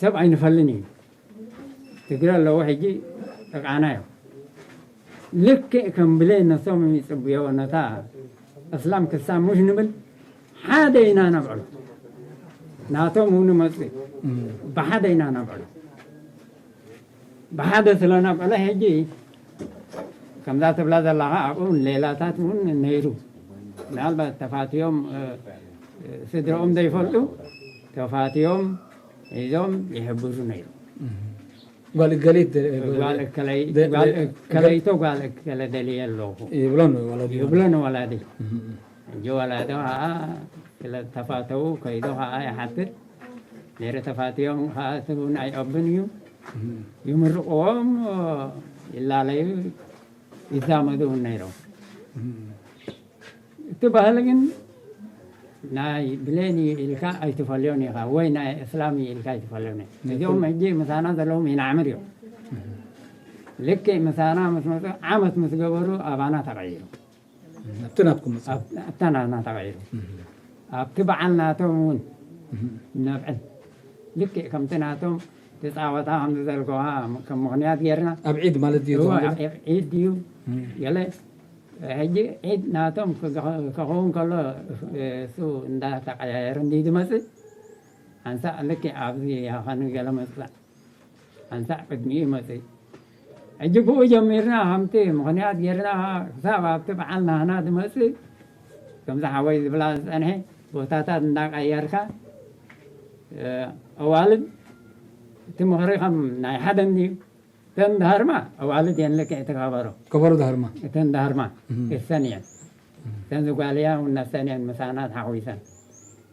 ሰብ ኣይንፈልን እዩ። ትግረ ኣለዎ ሕጂ ጥቃና እዮም። ልክዕ ከም ብሌን ነቶም ይጽብዮ ነታ እስላም ክሳብ ሙሽ ንብል ሓደ ኢና ነብዕሎ። ናቶም እውን መጽእ ብሓደ ኢና ነብዕሎ። ብሓደ ስለ ነብዕሎ ሕጂ ከምዛ ትብላ ዘለኻ ኣብኡ ሌላታት እውን ነይሩ። ምናልባት ተፋትዮም፣ እ፣ እ፣ ስድረኦም ዘይፈልጡ ተፋትዮም ሒዞም ይሕብሩ ነይሩ። ጓል እገሊት፣ እ፣ ጓል እከለይ-፣ ደ-፣ ጓል ደ-፣ እከለይቶ ጓል እከለ ደልየ ኣለኹ ይብሎ ንወላዲ። ይብሎ ንወላዲ። እም። ሕጂ ወላዲ ኸዓ ስለ ተፋተው ከይዶ ኸዓ ይሓትት። ድሕሪ ተፋትዮም ኸዓ እቲ እውን ኣይቐብን እዩ። እም። ይምርቕዎም፣ ይላለዩ፣ ይዛመዱ እውን ነይሮም። እም። እቲ ባህሊ ግን ናይ ብሌን እዩ ኢልካ ኣይትፈልዮን ኢኻ፣ ወይ ናይ እስላም እዩ ኢልካ ኣይትፈልዮን ኢኻ። እዚኦም ሕጂ ምሳና ዘለዉ ሚናዕምር እዮም። እም። ልክዕ ምሳና ምስ መጹ ዓመት ምስ ገበሩ ኣባና ተቐይሩ። ኣብቲ ናትኩም መጽእ። ኣብ-፣ ኣብታ ናትና ተቐይሩ። እም። ኣብቲ በዓል ናቶም እውን እም። ነብዕል። ልክዕ ከምቲ ናቶም ትጻወታ ከምዚ ዘልከዋ ከም ምኽንያት ጌርና። ኣብ ዒድ ማለት ድዩ እወ፣ ትብሉ? ኣብ ዒድ ድዩ? እም። ገለ ሕጂ ዒድ ናቶም ክገ-፣ ክኸውን ከሎ እሱ እንዳተቐያየረ እንዲ ዝመጽእ፣ ሓንሳእ ልክዕ ኣብዚ ያኸን ገለ መጽእ። ኣንሳእ ቅድሚኡ ይመጽእ። ሕጂ ብኡ ጀሚርና፣ ከምቲ ምኽንያት ጌርና፣ ክሳብ ኣብቲ በዓል ናህና ዝመጽእ፣ ከምዚ ሓወይ ዝብላ ዝጸንሐ፣ ቦታታት እንዳቀየርካ፣ እ፣ ኣዋልድ፣ እቲ ምኽሪ ከም ናይ ሓደ እንድዩ። እተን ዝሃርማ ኣዋልድ እየን፣ ልክዕ እቲ ከበሮ። ከበሮ ዝሃርማ። እተን ዝሃርማ፣ እም። እሰን እየን። እተን ዝጓልያ እውን እሰን እየን፣ ምሳና ተሓጒሰን።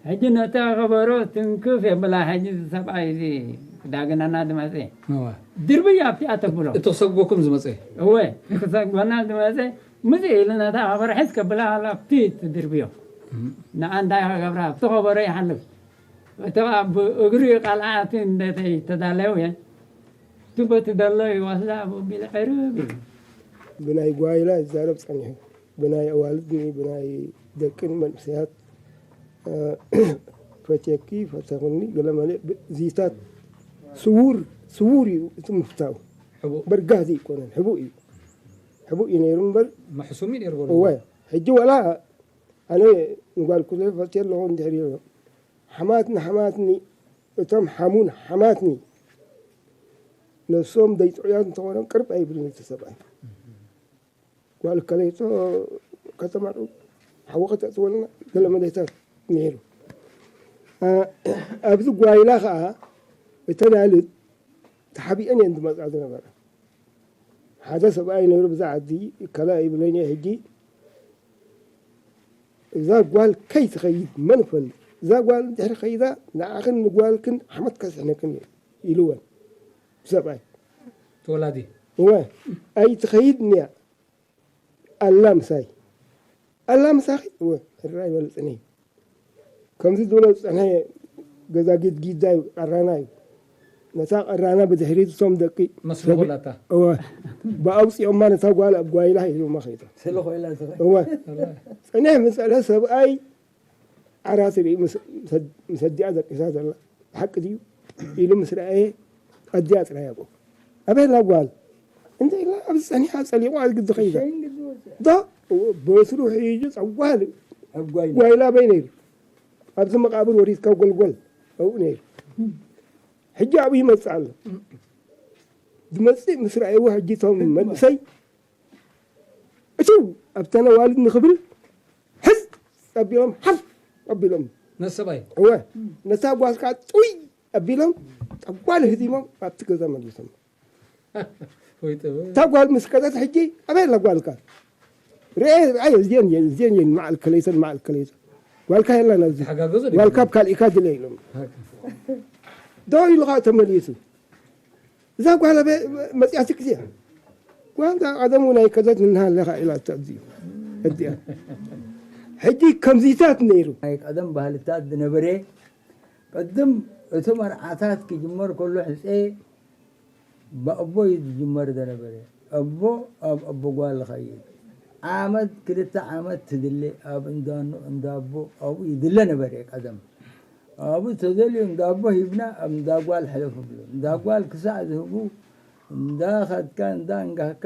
ሕጂ ነታ ከበሮ ትንክፍ የብላ። ሕጂ እዚ ሰብኣይ እዚ ዳግናና ዝመጸ እወ። ድርብይ ኣብቲኣ ተብሎ። እቲ ክሰግወኩም ዝመጸ? እወ፣ ክሰግወና ዝመጸ ምጽእ ኢሉ ነታ ከበሮ ሕዝ ከብላ ከላ ኣብቲ ትድርብዮ። እም። ንኣ እንታይ ክገብራ ኣብቲ ከበሮ ይሓልፍ። እቲ ብእግሪ ቃልዓ እቲ እንደተይ ተዳለዩ እየ። እቲ በቲ ደሎ ይወስዳ ብቢል ዕርብ ኢሉ። ብናይ ጓይላ ይዛረብ ጸኒሑ። ብናይ ኣዋልድኒ፣ ብናይ ደቅን መንእሰያት፣ እ፣ ፈትየኪ፣ ፈተኹኒ፣ ገለመለ፣ ብ-፣ ዚታት ስዉር፣ ስዉር እዩ እቲ ምፍታው። ሕቡእ። በርጋህ ዘይኮነን፣ ሕቡእ እዩ። ሕቡእ እዩ ነይሩ እምበር። መሕሱም እዩ ነይሩ በሉ። እወ፣ ሕጂ ወላ ኣነ ንጓል ኩለ ፈትየ ኣለኹ እንድሕር ኢሎ። ሓማትኒ፣ ሓማትኒ፣ እቶም ሓሙን ሓማትኒ፣ ነብሶም ዘይጥዑያት እንተኾኖም ቅርብ ኣይብልን እቲ ሰብኣይ። ጓል ከለይቶ ከተማርዑ ሓወኸት ኣትወልና ገለ መለይታት ነይሩ። ኣ-፣ ኣብዚ ጓይላ ኸዓ እተን ኣልድ ተሓቢአን እየን ዝመጻ ዝነበራ። ሓደ ሰብኣይ ነይሩ ብዛ ዓዲ፣ ከላ ይብለኒ ሕጂ፣ "እዛ ጓል ከይትኸይድ መን ይፈልጥ? እዛ ጓል እንድሕሪ ኸይዳ ንዓኽን ንጓልክን ሓመድ ከስሕነክን እየ" ኢልወን ሰብኣይ። ተወላዲ። እወ፣ "ኣይትኸይድ እንያ፣ ኣላ ምሳይ። ኣላ ምሳኺ?" እወ፣ ሕራይ በልጽኒ። ከምዚ ዝብሎ ዝጸንሐ ገዛ ጊድጊዳ እዩ፣ ቀራና እዩ። ነታ ቀራና ብድሕሪት እቶም ደቂ መስሎ ሰብ-፣ ኮላታ። እወ፣ ብኣውጺኦማ ነታ ጓል ኣብ ጓይላ ሂቦማ ከይዳ። ስለ ኮይላ ዝኸ-፣ እወ። ጸኒሐ ምስ ጸንሐ ሰብኣይ ዓራት ርኢ ምስ፣ ምስ፣ ምስ ኣዲኣ ደቂሳ ዘላ። ብሓቂ ድዩ? ኢሉ ምስ ረኣየ፣ ኣዲኣ ጥራይ ኣብኡ። ኣበይ ኣላ ጓል? እንተ ኢላ ኣብዚ ጸኒሓ ጸሊቑ ኣብ ግዲ ኸይዳ። ሸይን ግዲ ወፅእ። ዶ? በትሩ ሒዙ ጸጓል ኣብ ጓይላ። ጓይላ በይ ነይሩ። ኣብዚ መቓብር ወሪድካ ጎልጎል ኣብኡ ነይሩ። ሕጂ ኣብኡ ይመጽእ ኣሎ። ዝመጽእ ምስ ረኣይዎ ሕጂ እቶም መንእሰይ እትው ኣብተን ኣዋልድ ንኽብል ሕዝ ኣቢሎም ሓፍ ኣቢሎም ነሰባይ እወ ነታ ጓል ከዓ ጥውይ ኣቢሎም ጠጓል ህዚሞም ኣብቲ ገዛ መሊሶም። ወይ ጥበብ። እታ ጓል ምስ ከደት ሕጂ ኣበይ ኣላ ጓልካ? ርኤ ኣይ እዚአን እየን እዚአን እየን መዓል ከለይተን መዓል ከለይተን ጓልካ የላን ኣብዚ ተሓጋገዙ ድዩ? ጓልካ ኣብ ካልእካ ድለ ኢሎም ሃካ። ደው ኢሉ ከዓ ተመሊሱ እዛ ጓል ኣበይ መፅያትክ እዚኣ ጓል እዛ ቀደም እውን ኣይከደት እናሃለኻ ኢላ ኣብዚ እዚኣ ሕጂ ከምዚታት ነይሩ ናይ ቀደም ባህልታት ዝነበረ ቅድም እቲ መርዓታት ክጅመር ከሎ ሕፀ ብኣቦ እዩ ዝጅመር ዝነበረ። ኣቦ ኣብ ኣቦ ጓል ይኸይድ። ዓመት ክልተ ዓመት ትድለ ኣብ እንዳ ኣቦ ኣብኡ ይድለ ነበረ ቀደም። ኣብኡ ተደልዩ እንዳ ኣቦ ሂብና ኣብ እንዳ ጓል ሕለፍ ብሎ። እንዳ ጓል ክሳዕ ዝህቡ እንዳ ኸድካ እንዳ እንጋህካ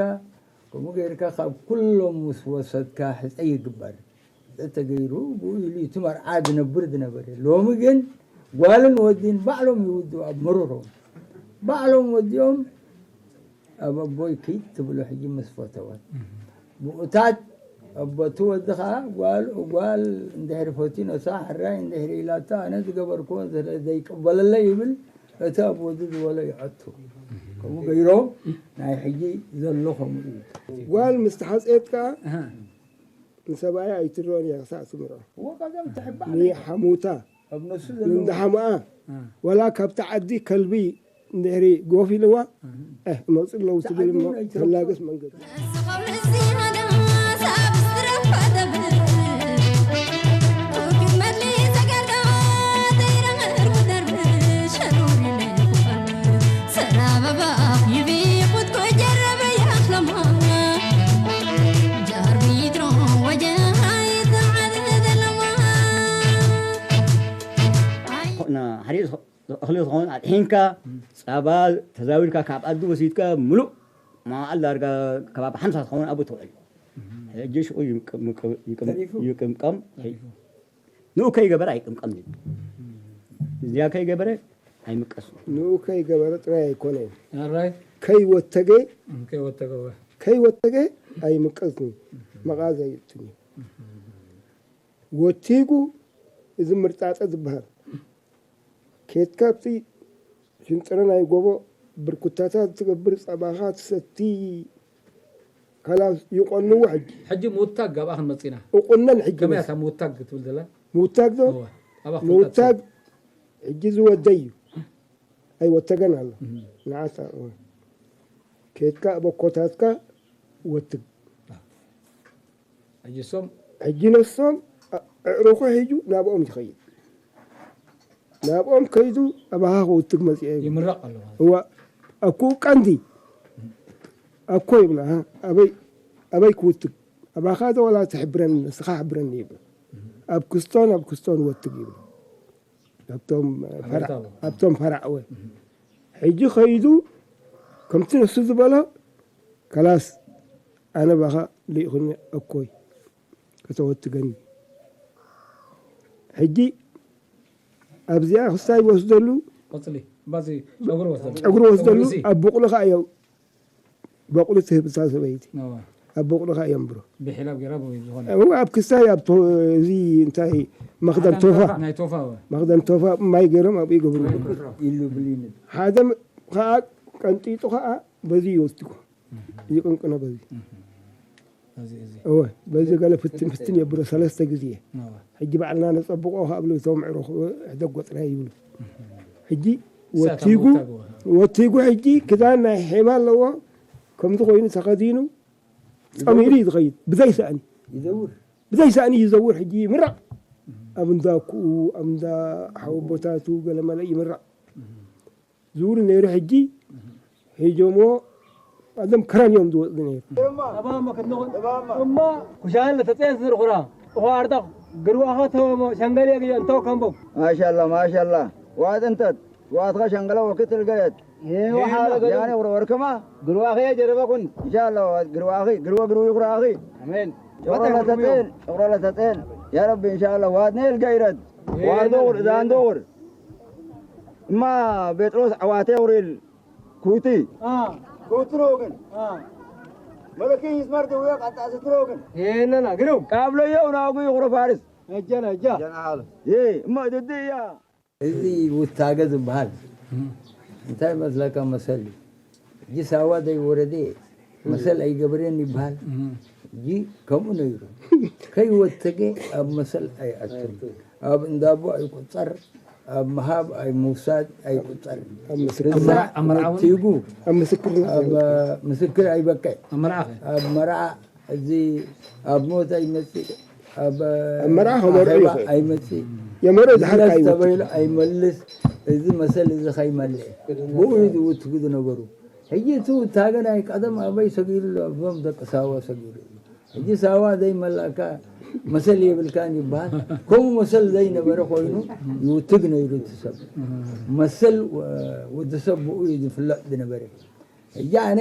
ከምኡ ጌርካ ካብ ኩሎም ምስ ወሰድካ ሕፀ ይግበር። ተገይሩ ብኡ ኢሉ እቲ መርዓ ዝነብር ዝነበረ። ሎሚ ግን ጓልን ወዲን ባዕሎም ይውድኡ ኣብ መሮሮም። ባዕሎም ወዲኦም ኣብ ኣቦይ ኪድ ትብሎ ሕጂ ምስ ፈተወት። ብኡታት ኣቦ እቲ ወዲ ኸዓ ጓል ጓል እንድሕሪ ፈትዩ ነሳ ሕራይ እንድሕሪ ኢላቶ ኣነ ዝገበርክዎ ስለ ዘይቅበለለይ ይብል እቲ ኣብ ወዲ ዝበሎ ይኣቱ። ከምኡ ገይሮም ናይ ሕጂ ዘሎ ከምኡ እዩ። ጓል ምስ ተሓፀየት ከዓ ንሰብኣያ ኣይትረኦን እያ ክሳዕ ትምርዖ። እወ፣ ቀደም ትሕባእ ነይሩ። ንሓሙታ ኣብ ነሱ ዘለዎ ንእንዳ ሓሙኣ፣ እ። ዋላ ካብቲ ዓዲ ከልቢ እንድሕሪ ጎፍ ኢልዋ፣ እ። እህ፣ መፅእ ኣለዉ ትብል እሞ ተላገስ መንገዲ። ሓደ እኽሊ ዝኾነ ኣጥሒንካ፣ ፃባ ተዛዊርካ ካብ ኣዲ ወሲድካ ምሉእ መዓል ዳርጋ ከባቢ ሓምሳ ዝኸውን ኣብኡ ተውዕል። ሕጂ ሽዑ ይምቅ-፣ ምቅ-፣ ይቅም-፣ ተሪፉ? ይቅምቀም። ተሪፉ። ንኡ ከይገበረ ኣይቅምቀምን እዩ። እዚኣ ከይገበረ ኣይምቀስን። ንኡ ከይገበረ ጥራይ ኣይኮነን። ኣራይ? ከይወተገ፣ እም፣ ከይወተገ ወ። ከይወተገ ኣይምቀስን እዩ። መቓዝ ኣይእትን እዩ። ወቲጉ እዚ ምርጣጠ ዝበሃል። ኬድካ ኣብቲ ሽንጥረ ናይ ጎቦ ብርኩታታት ትገብር፣ ጸባኻ ትሰቲ፣ ካላስ ይቆንዎ ሕጂ። ሕጂ ምውታግ ኣብኣ ክንመጽእ ኢና። እቁነን ሕጂ ከመይ በስ። እታ ምውታግ ክትብል ዘላ? ምውታግ ዶ? እወ፣ ኣብኣ ክትመጽእ። ምውታግ ሕጂ ዝወደይ እዩ። ኣይወተገን ኣሎ። እም። ንዓሳ፣ እወ። ኬድካ ኣብ ኣኮታትካ ወትግ። ሕጂ እሶም ሕጂ ነሶም ኣ-፣ ኣዕሩኹ ሒዙ ናብኦም ይኸይድ። ናብኦም ከይዱ ኣባኻ ክውትግ መጺአ ይብሉ። ይምረቕ ኣሎ ማለት እዩ። እዋ፣ ኣኩኡ ቀንዲ። ኣኮ ይብላ፣ ሃ? ኣበይ፣ ኣበይ ክውትግ? ኣባኻ ዶ ዋላ ትሕብረኒ፣ ንስኻ ሕብረኒ ይብሉ። ኣብ ክስቶን፣ ኣብ ክስቶን ወትግ ይብሉ። ኣብቶም ፈራ-፣ ኣብቶም ፈራዕወ። ሕጂ ከይዱ ከምቲ ንሱ ዝበሎ፣ ከላስ ኣነ ባኻ ልኢኹኒ ኣኮይ፣ ከተወትገኒ። ሕጂ ኣብዚኣ ክስታይ ይወስደሉ። ቆጽሊ፣ ባዚ ጨጉሪ ወስደሉ። ጨጉሪ ወስደሉ፣ ርእሲ። ኣብ ቡቕሊ ኸኣ እዮ። በቑሊ ትህብ እታ ሰበይቲ። እወ። ኣብ በቑሊ ኸኣ የንብሮ። ብሒላብ ገይራ ብዝኾነ። እወ፣ ኣብ ክሳይ ኣብ ቶ-፣ እዚ እንታይ መኽደን ቶፋ። ናይ ቶፋ፣ እወ። መኽደን ቶፋ ማይ ገይሮም ኣብኡ ይገብሩ። ኢሉ ብሊን። ሓደ ም-፣ ኸኣ ቀንጢጡ ኸኣ በዚ ይወስድዎ። ይቕንቅኖ በዚ። እዚ፣ እዚ። እወ፣ በዚ ገለ ፍትን ፍትን የብሎ ሰለስተ ግዜ። እወ። ሕጂ ባዕልና ነጸብቆ ካብ እቶም ዕሩኽ ሕደጎ ጥራይ ይብሉ። ሕጂ እሳት ወቲጉ፣ ኣብ ምውታግ እወ። ወቲጉ ሕጂ ክዳን ናይ ሔማ ኣለዎ። ከምዚ ኮይኑ ተኸዲኑ ጸሚሩ እዩ ዝኸይድ። ብዘይ ሳእኒ። ይዘውር። ብዘይ ሳእኒ ይዘውር። ሕጂ ይምራቕ። ኣብ እንዳ ኣኩኡ፣ ኣብ እንዳ ሓወቦታቱ ገለመለ ይምራቕ። ዝውሪ ነይሩ። ሕጂ ሒዞምዎ፣ ኣለም ከረን እዮም ዝወፅኡ ነይሩ። እባማ ክትንኹን እማ ኩሻለ ተፀየን ስርኹራ እኹ ኣርጣ ግርዋኸ ተወሞ ሸንገል የግየ እንተው ከምቦ። ማሻላ፣ ማሻላ። ዋጥ እንተት ዋትኻ ሸንገላ ወክት ልገየት። ይሄ ውሃ ረገዱ። ያኔ ወረ ወርከማ ግርዋኺ ጀረበኩን። ኢንሻአላህ፣ ግርዋኺ፣ ግርወ ግርዊ ይኹራኺ። አሜን። ጨብረለ ተጤል፣ ጨብረለ ተጤል። ያ ረቢ፣ ኢንሻአላህ፣ ዋድነ ይልጋ ይረድ። ዋርዶ ወር፣ ዛንዶ ወር። እማ ጴጥሮስ ዐዋቴ ውሪል ኩቲ። አ። ኩቲ ነው ግን። አ። መለኪ ይስመር ደውያ ቃጣ ስትሮ ግን። ይሄንን አግረው። ካብሎ የው ናጉ ይኹረ ፋርስ። እጀና፣ እጃ። ይሄ፣ እማ ድድያ። እዚ ውታገ ዝበሃል እንታይ መስለካ? መሰል እዩ። እዚ ሳዋ ዘይወረደ መሰል ኣይገብርን ይበሃል። እዚ ከምኡ ነይሩ። ከይወተገ ኣብ መሰል ኣይኣቱን። ኣብ እንዳቦ ኣይቁጸር፣ ኣብ ምሃብ ኣይምውሳድ ኣይቁጸር። ኣብ ምስክር እዛ ኣብ መርዓ እውን ወቲጉ ኣብ ምስክርነት ኣብ ኣይበቅዕ። ምስክር ኣይበቅዕ። ኣብ መርዓ ከ? ኣብ መርዓ እዚ ኣብ ሞት ኣይመጽእ፣ ኣብ ኣብ መርዓ ከመርዑ ኣኼባ ይኽእል። ኣይመጽእ። የመርዑ ዝሓርካ ይመጽእ። ተበይሉ ኣይመልስ። እዚ መሰል እዚ ከይመልእ ብኡ እዩ ዝውትጉ ዝነበሩ። ሕጂ እቲ ውታገ ናይ ቀደም ኣበይ ሰጊሩ ኣሎ? ኣብዞም ደቂ ሳዋ ሰጊሩ እዩ። ሕጂ ሳዋ ዘይመላእካ መሰል የብልካን ይበሃል። ከምኡ መሰል ዘይነበረ ኮይኑ ይውትግ ነይሩ እቲ ሰብ። መሰል ወ-፣ ወዲ ሰብ ብኡ እዩ ዝፍለጥ ዝነበረ። ሕጂ ኣነ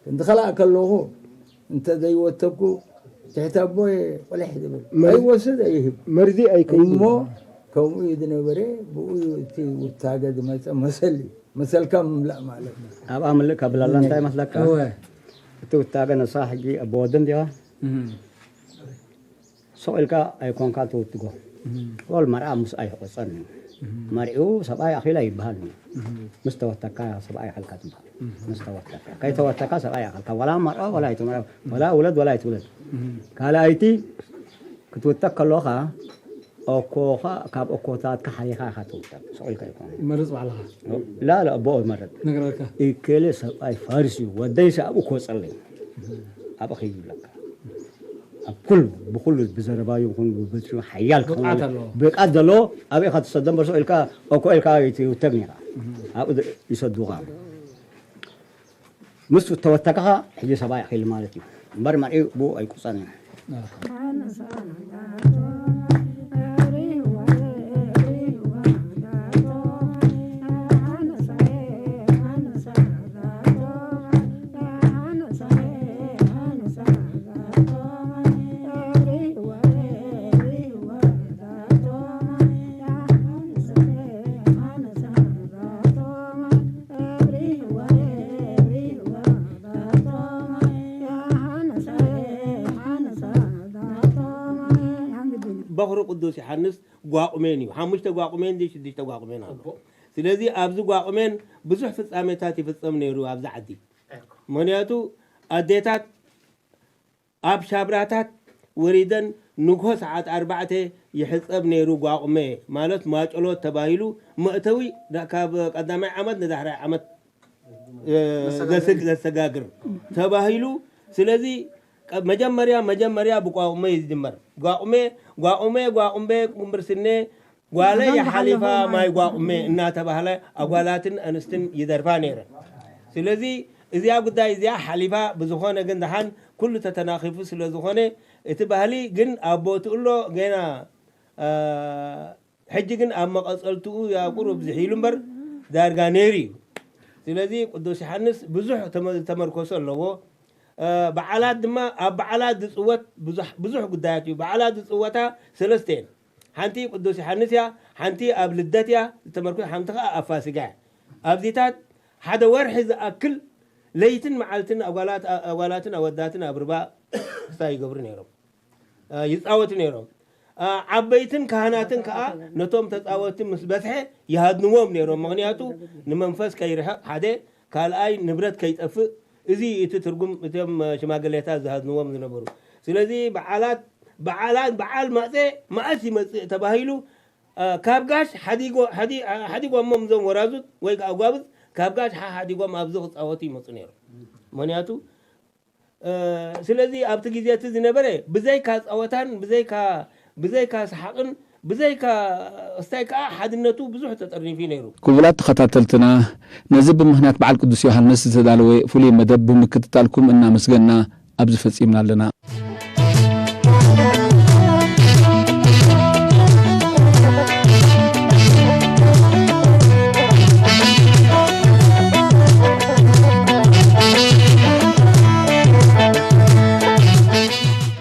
እንተኸላእ ከለኹ እንተ ዘይወተኩ ትሕቲ ኣቦ ቆሊሕ ዝብል መርዚ ኣይወስድ ኣይህብ። መርዚ ኣይከይድ። እሞ ከምኡ እዩ ዝነበረ። ብኡ እዩ እቲ ውታገ ዝመፀ መሰል እዩ። መሰልካ ምምላእ ማለት ነው። ኣብኣ ምልእ ከብላላ እንታይ መስለካ? እወ። እቲ ውታገ ንሳ ሕጂ ኣቦ ወዲ እንዲኻ? እም። ሱቕ ኢልካ ኣይኮንካ ትውትጎ። እም። ኦል መርዓ ምስ ኣይሕቆጸን እዩ። እም። መርዒኡ ሰብኣይ ኣኺላ ይበሃል እዩ። እም። ምስ ተወተካ ሰብኣይ ኣኸልካ ትበሃል። እም። ምስ ተወተካ። ከይተወተካ ሰብኣይ ኣኸልካ። ወላ መርዓ ወላ ኣይትመርዓ። ወላ ውለድ ወላ ኣይትውለድ። እም። ካልኣይቲ ክትውተክ ከለኻ ኦኮኻ ካብ ኦኮታትካ ሓሊኻ ኢኻ ትውተክ። ሱቕ ኢልካ ኣይኮነን። ይመርጽ ባዕልኻ። ላላ ኣቦ ይመርጽ። ነግረካ። ኢኬለ ሰብኣይ ፋርስ እዩ። ወደይሲ ኣብኡ ክወጸለይ። ኣብኡ ከይብለካ። ኣብ ኩሉ፣ ብኩሉ ብዘረባ ይኹን ብበትሪ ሓያል ክኸውን ብቕዓት ኣለዎ። ብቕዓት ዘለዎ ኣብኡ ኢኻ ትሰዶ እምበር ሱቕ ኢልካ ኦኮ ኢልካ ኣይትውተግን ኢኻ። ኣብኡ ድ-፣ ይሰዱኻ። ምስ ተወተካ ሕጂ ሰብኣይ ኣኺል ማለት እዩ። እምበር መርዒ ብኡ ኣይቁጸርን። በኹሪ ቅዱስ ዮሃንስ ጓቑሜን እዩ። ሓሙሽተ ጓቑሜን ድዩ ሽዱሽተ ጓቑሜን ኣሎ። ስለዚ ኣብዚ ጓቑሜን ብዙሕ ፍጻሜታት ይፍጸም ነይሩ ኣብዚ ዓዲ። ምኽንያቱ ኣዴታት ኣብ ሻብራታት ወሪደን ንግሆ ሰዓት ኣርባዕተ ይሕጸብ ነይሩ። ጓቑመ ማለት ማጨሎት ተባሂሉ መእተዊ ዳ-፣ ካብ ቀዳማይ ዓመት ንዳሕራይ ዓመት፣ እ፣ መሰጋገሪ። ዘስግ-፣ ዘሰጋግር ተባሂሉ። ስለዚ ቀ-፣ መጀመርያ፣ መጀመርያ ብጓቑመ እዩ ዝጅመር። ጓቑመ፣ ጓቑመ፣ ጓቑምበ፣ ቁምብርስነ፣ ጓለ ኣሃ፣ ይሓሊፋ እንዳሃለኹ ማይ ማለት ጓቑሜ እናተባህለ ኣጓላትን ኣንስትን ይደርፋ ነይረን። ስለዚ እዚኣ ጉዳይ እዚኣ ሓሊፋ፣ ብዝኾነ ግን ደሓን ኩሉ ተተናኺፉ ስለ ዝኾነ፣ እቲ ባህሊ ግን ኣብ ቦትኡ ኣሎ። ገና፣ አ፣ ሕጂ ግን ኣብ መቐጸልትኡ ያ ቁሩብ ዝሒሉ እምበር ዳርጋ ነይሩ እዩ። ስለዚ ቅዱስ ዮሃንስ ብዙሕ ተመ-፣ ተመርኮሶ ኣለዎ። አ፣ በዓላት ድማ፣ ኣብ በዓላት ዝጽወት ብዙሕ፣ ብዙሕ ጉዳያት እዩ። በዓላት ዝጽወታ ሰለስተ እየን። ሓንቲ ቅዱስ ዮሃንስ እያ፣ ሓንቲ ኣብ ልደት እያ ዝተመርኮሰ፣ ሓንቲ ኸኣ ኣብ ፋሲጋ እያ። ኣብዚታት ሓደ ወርሒ ዝኣክል ለይትን መዓልትን ኣጓላት-፣ ኣጓላትን ኣወዳትን ኣብ ርባ ክስታይ ይገብሩ ነይሮም፣ እ፣ ይጻወቱ ነይሮም። እ፣ ዓበይትን ካህናትን ከኣ ነቶም ተጻወትቲ ምስ በዝሐ ይሃድንዎም ነይሮም። ምኽንያቱ ንመንፈስ ከይርሕቕ ሓደ፣ ካልኣይ ንብረት ከይጠፍእ፣ እዚ እቲ ትርጉም እቶም ሽማግሌታት ዝሃድንዎም ዝነበሩ። ስለዚ በዓላት፣ በዓላት፣ በዓል ማጼ መኣስ ይመጽእ ተባሂሉ፣ አ፣ ካብ ጋሽ ሓዲጎ-፣ ሓዲ-፣ ሓዲጎሞም እዞም ወራዙት ወይ ከኣ ጓብዝ ካብ ጋሽ ሓ-፣ ሓዲጎም ኣብዚ ክጻወቱ ይመጹ ነይሮም። ምኽንያቱ፣ እ፣ ስለዚ ኣብቲ ግዜ እቲ ዝነበረ ብዘይካ ጸወታን ብዘይካ፣ ብዘይካ ሰሓቕን ብዘይካ እስታይ ከኣ ሓድነቱ ብዙሕ ተጠርኒፉ ነይሩ። ክቡራት ተኸታተልትና፣ ነዚ ብምኽንያት በዓል ቅዱስ ዮሃንስ ዝተዳለወ ፍሉይ መደብ ብምክትታልኩም እናመስገና ኣብዚ ፈጺምና ኣለና።